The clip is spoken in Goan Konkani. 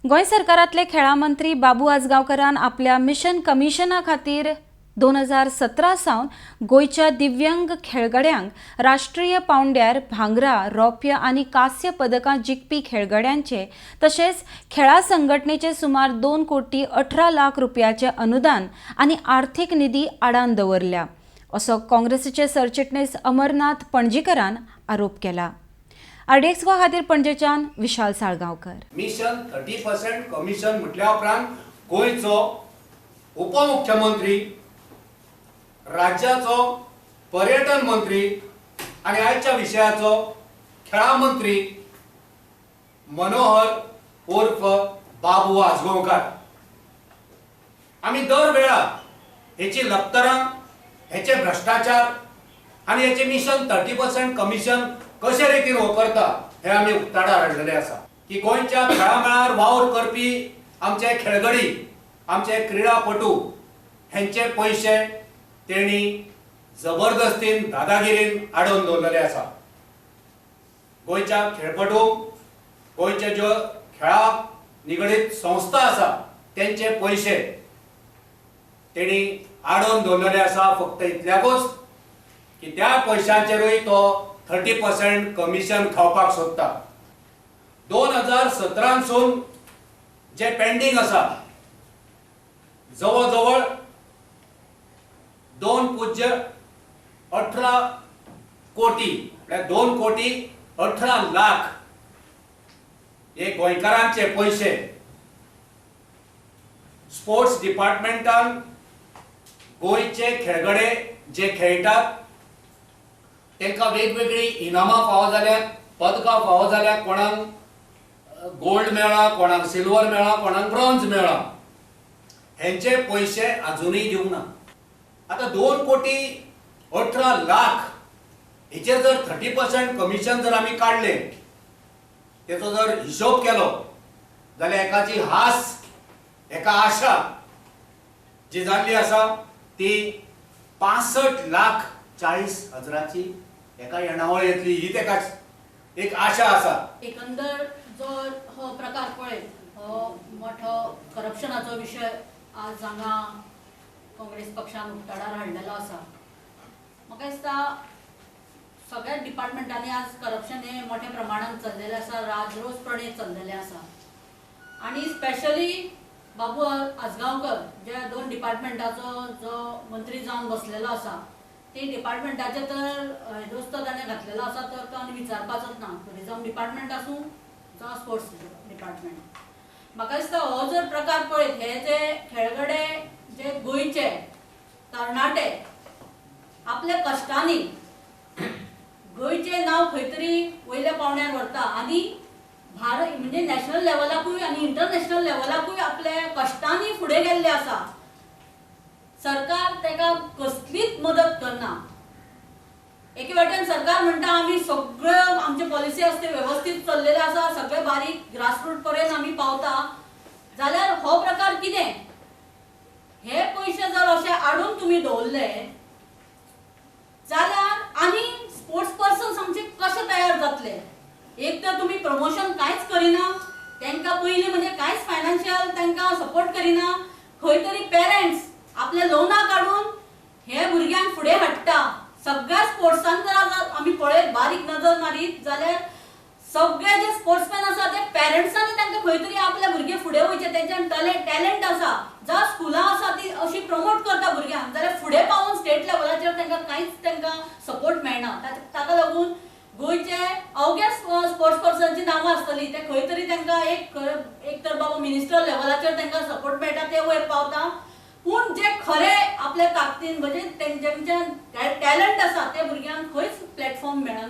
गोंय सरकारांतले खेळां मंत्री बाबू आजगांवकरान आपल्या मिशन कमिशना खातीर 2017 सावन गोंयच्या दिव्यांग खेळगड्यांक राष्ट्रीय पांवड्यार भांगरा, रौप्य आनी कांस्य पदकां जिखपी खेळगड्यांचे तशेंच खेळां संघटनेचे सुमार 2 कोटी 18 लाख रुपयाचे अनुदान आनी आर्थीक निधी आडावन दवरल्या, असो काँग्रेसीचे सरचिटणीस अमरनाथ पणजीकरान आरोप केला. आरडीएक्स गोवा खातीर पणजेच्यान विशाल साळगांवकर. मिशन 30% कमिशन म्हटल्या उपरांत गोंयचो उपमुख्यमंत्री, राज्याचो पर्यटन मंत्री आनी आयच्या विशयाचो खेळां मंत्री मनोहर उर्फ बाबू आजगांवकार. आमी दर वेळा हेची लक्तरां, हेचे भ्रष्टाचार आनी हेचे मिशन 30% कमिशन कशे रितीन वापरता हे आमी उक्ताडार हाडलेले आसा की गोंयच्या खेळा मळार वावर करपी आमचे खेळगडी, आमचे क्रीडापटू हेंचे पयशे तेणी जबरदस्तीन, दादागिरीन आडोवन दवरलेले आसा. गोंयच्या खेळपटूंक, गोंयचे ज्यो खेळा निगडीत संस्था आसा तेंचे पयशे तेणी आडोवन दवरलेले आसा, फक्त इतल्याकूच की त्या पयशांचेरूय तो 30% कमिशन खावपाक सोदता. 2017सून जे पेंडींग आसा, जवळ जवळ 2.018 कोटी, म्हळ्यार 2 कोटी 18 लाख हे गोंयकारांचे पयशे स्पोर्ट्स डिपार्टमेंटान गोंयचे खेळगडे जे खेळटात तांकां वेगवेगळीं इनामां फावो जाल्यात, पदकां फावो जाल्यात, कोणाक गोल्ड मेळ्ळा, कोणाक सिल्वर मेळ्ळा, कोणाक ब्रॉन्ज मेळ्ळा, हेंचे पयशे अजुनूय दिवंक ना. आतां 2 कोटी 18 लाख हेचेर जर 30% कमिशन जर आमी काडले, तेचो जर हिशोब केलो जाल्यार एकाची हास, एका आशा जी जाल्ली आसा ती 65 लाख 40 हजाराची एका येणावळ येतली, ही तेका एक आशा आसा. एकंदर जो हो प्रकार पळयत, हो मोठो करप्शनाचो विशय आज हांगा काँग्रेस पक्षान उक्ताडार हाडलेलो आसा. म्हाका दिसता सगळ्या डिपार्टमेंटांनी आज करप्शन हे मोठ्या प्रमाणान चल्लेलें आसा, राजरोसपणे चल्लेलें आसा आनी स्पेशली बाबू आजगांवकर जे दोन डिपार्टमेंटाचो जो मंत्री जावन बसलेलो आसा, ते डिपार्टमेंटाचे तर दोस्त ताणें घातलेलो आसा तर तो आनी विचारपाचोच ना. टुरिजम डिपार्टमेंट आसूं जावं स्पोर्ट्स डिपार्टमेंट, म्हाका दिसता हो जर प्रकार पळयत, हे जे खेळगडे, जे गोंयचे तरणाटे आपल्या कश्टांनी गोंयचें नांव खंय तरी वयल्या पावंड्यार व्हरता आनी भारत म्हणजे नॅशनल लेवलाकूय आनी इंटरनॅशनल लेवलाकूय आपल्या कश्टांनी फुडें गेल्ले आसा, सरकार ताका कसलीच मदत करना. एके वाटेन सरकार म्हणटा, आमी सगळे आमचे पॉलिसी आसा ते वेवस्थीत चल्लेले आसा, सगळे बारीक ग्रासरूट पर्यंत आमी पावता, जाल्यार हो प्रकार कितें? हे पयशे जर अशे हाडून तुमी दवरले जाल्यार आनी स्पोर्ट्स पर्सन्स आमचे कशे तयार जातले? एक तर तुमी प्रमोशन कांयच करिना तांकां, पयलीं म्हणजे कांयच फायनान्शियल तांकां सपोर्ट करिना. खंय तरी पेरंट्स आपले लोनां काडून हे भुरग्यांक फुडें हाडटा. सगळ्या स्पोर्ट्सान जर आमी पळयत, बारीक नजर मारीत जाल्यार सगळे जे स्पोर्ट्समॅन आसा ते पेरंट्सांनी तांकां खंय तरी आपले भुरगे फुडें वयचे, तेंच्यान टॅलंट आसा, जावं स्कुलां आसा ती अशी प्रमोट करता भुरग्यांक, जाल्यार फुडें पावून स्टेट लेवलाचेर तांकां कांयच तांकां सपोर्ट मेळना. ताका लागून गोंयचे अवघ्या स्पोर्ट्स पर्सनची नांवां आसतली, ते खंय तरी तांकां एक एक तर बाबा मिनिस्टर लेवलाचेर तांकां सपोर्ट मेळटा, ते वयर पावता. पूण जे खरे आपल्या ताकदीन म्हणजे तेंच्या टॅलंट आसा ते भुरग्यांक खंयच प्लॅटफॉर्म मेळना.